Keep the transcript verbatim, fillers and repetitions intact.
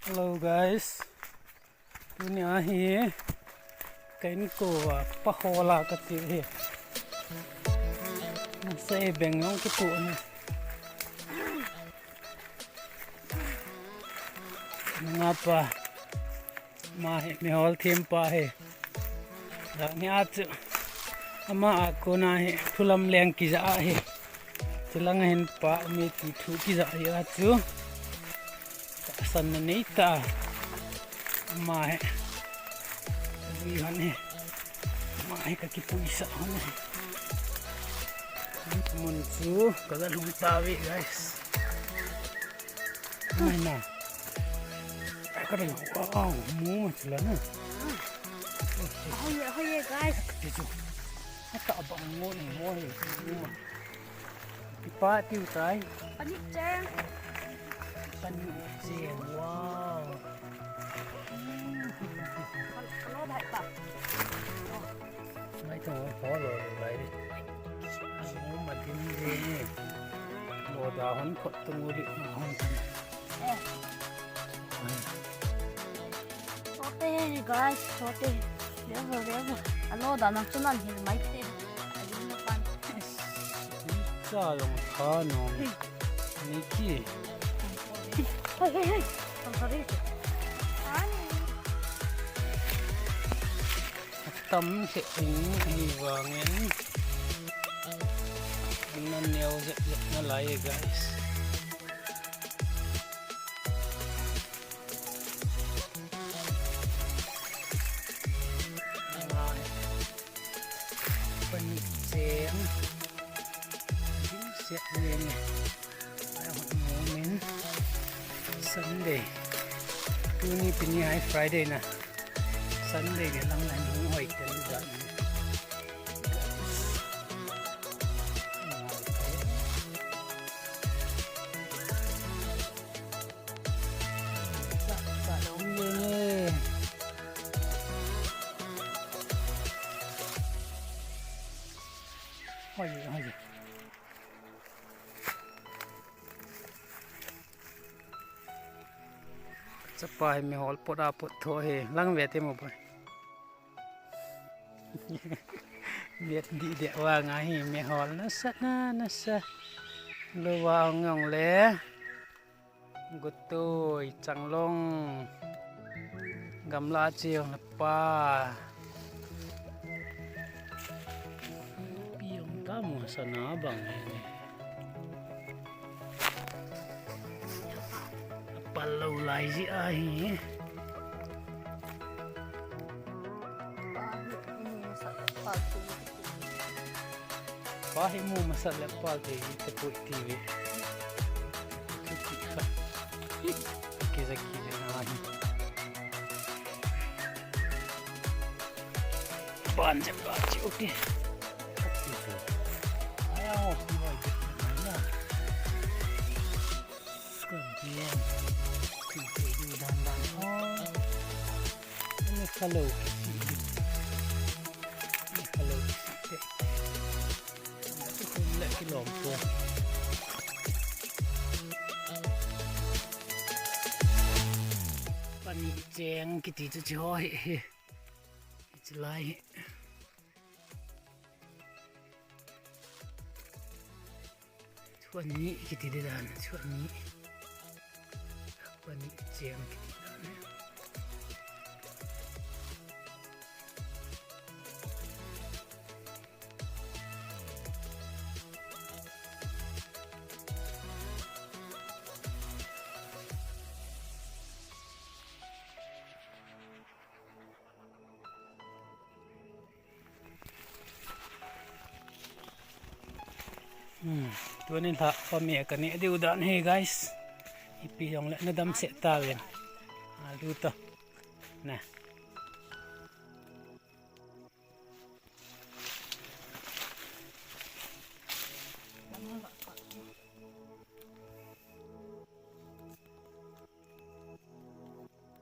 Hello guys. Tuni ahi ka inko a pa hola ka ti hi. Sei beng jong kitu ni. Nga pa. Ma hi mi hol thim pa hi. Dang hi a chu ama a kona hi thulam leng kija a hi. Chulang a hin pa mi ti thu kija hi a chu. Tahsan na nei ta. Ama hi. Ui hon hi. Ama hi ka kipuisa hon hi. Mun chu ka ga lhung ta ve guys. Mai na. Ai, ka dang, wow, mu ma chila na. Ahoye, ahoye, guys. Ti chu. Ata abang mo ni mo he, mu ma. Ipa tiu tai. Pani cheng. Pani cheng, wow. Hello, hello, hello. Mai to, follow, follow, lai di. Anu ma din di ni. Lo da hon khot tu ngu di hon. Eh. Ai. Sote hai, guys, sote. Level, level. Alo da nang chunan hil mai te. Sa long kha no. Niki. Hey, hey, hey. Tam se in hi vangin. An nan neo zep zep na lai, guys. Pani cheng. Din siat ni ni. Ai, hot mo min. Sunday. Tuni pini ai Friday na. Sunday ni lang lang hung hoi ten dan. Chapa hi mi hol pot a pot tho hi lang ve te mo boy. Miet di de wa nga hi mi hol nasa na nasa. Lo wa ong ong le. Gutui, changlong, gamla chiu, pa. Piong ka mo sana bang ni. Palo lai ji ahi. Pa hi mu masat le pal te ji te pui ti ve. Ki za ki ve na hi. Ban je ba chi u ti. Ai a ho ti vai te na. Ka bien. Ki te ju dan dan ho. Ni kalo ki si. Ni kalo ki si te. Kum le kilom ko. Pani cheng kiti chu chi ho hi hi. Chi lai hi. Chuan ni kiti di dan, chuan ni. Pani cheng kiti dan. Hmm, tunin lha pa mi ka ne diu dan hi guys. Ipi jong le na dam se ta ven. Alu to. Na.